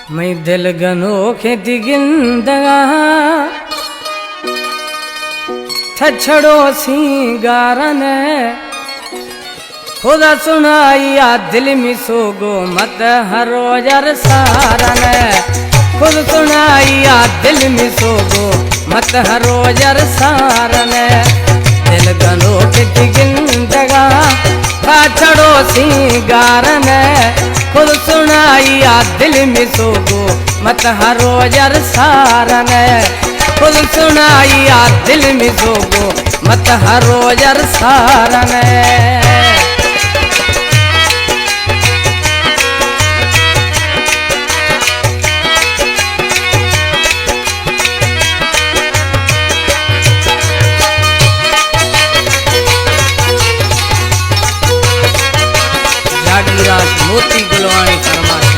مئی دل گنوکیں تئی گندگا، تھچڑو سینگارن۔ خدا سنائی آ دل می سوگو مت ہر روز ار سارن۔ خود سنائی آ دل می سوگو مت ہر روز ار سارن۔ دل گنوکیں تئی گندگا، تھچڑو سینگارن۔ خود سنائی آ دل می سوگو مت ہر روز ار سارن۔ خود سنائی آ دل می سوگو مت ہر روز ار سارن۔ جاگیراش موتی گلواݨی فرمائش۔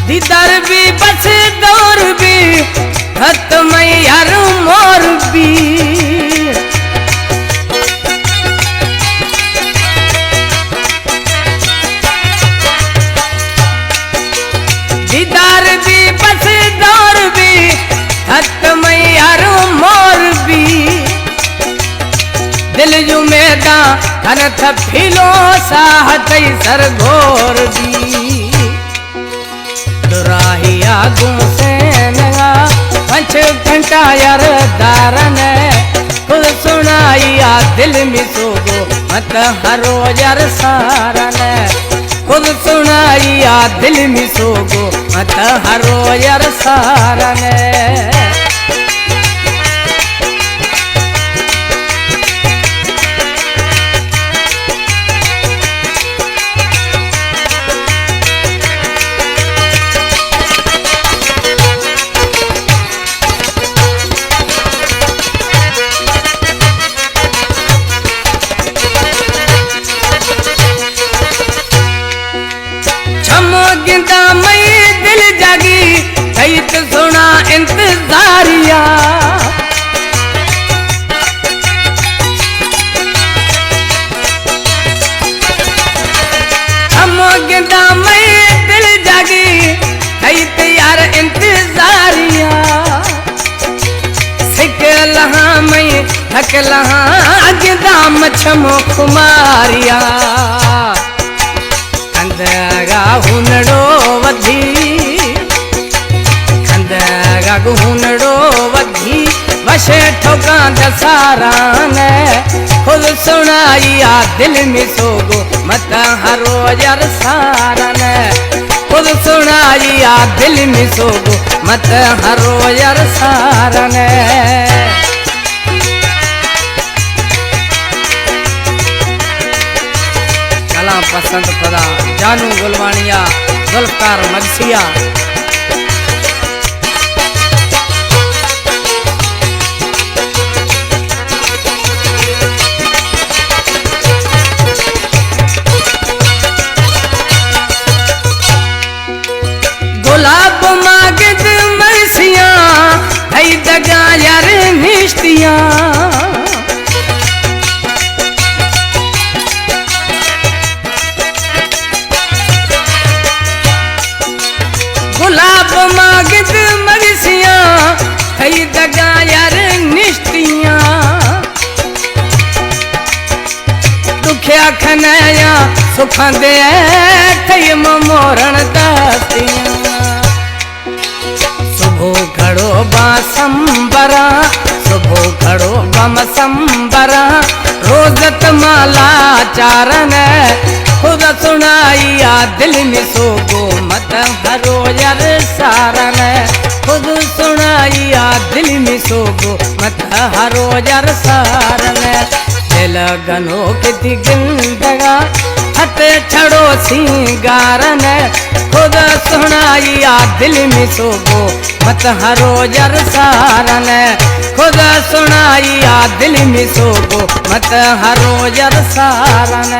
دیدار بی بس دور بی، ختم یار مور بی۔ دیدار بی بس دور بی، ختم یار مور بی۔ دل جو میداں کن تھا پھیلو، ساہ تئی سر گھور بی۔ دراہیا گوں سینگا پنچ گھنٹہ یار دارن۔ خود سنائی آ دل می سوگو مت ہر روز ار سارن۔ خود سنائی آ دل می سوگو مت ہر روز ار سارن۔ چمو گندا مئی دل جاگی، کئیت سونا انتظاریا۔ چمو گندا مئی دل جاگی، کئیت یار انتظاریا۔ سکل ہاں مئی تھکل ہاں، گندا مچھمو خماریا۔ کندگا ہونڑو ودھی، کندگا ہونڑو ودھی، وشے ٹھوکاں دساراں نے۔ خود سنائی آ دل می سوگو مت ہر روز ار سارن۔ خود سنائی آ دل می سوگو مت ہر روز ار سارن۔ کلام پسند پدا جانو گلواݨیا، ذوالفقار مگسیا۔ گلاب ماگد مرسیاں، تئی دگاں یار نشتیاں۔ گلاب ماگد مرسیاں، تئی دگاں یار نشتیاں۔ دکھیا کھنیاں سکھاں دے، تئی ممورن دستیاں۔ صبح کھڑو با سمبراں، صبح کھڑو با مسمبراں، روزت مالا چارن۔ خدا سنائی آ دل می سوگو مت ہر روز ار سارن۔ خود سنائی آ دل می سوگو مت ہر روز ار سارن۔ دل گنوکیں تئی گندگا، تھچڑو سینگارن۔ خدا سنائی آ دل می سوگو مت ہر روز ار سارن۔ خدا سنائی آ دل می سوگو مت ہر روز ار سارن۔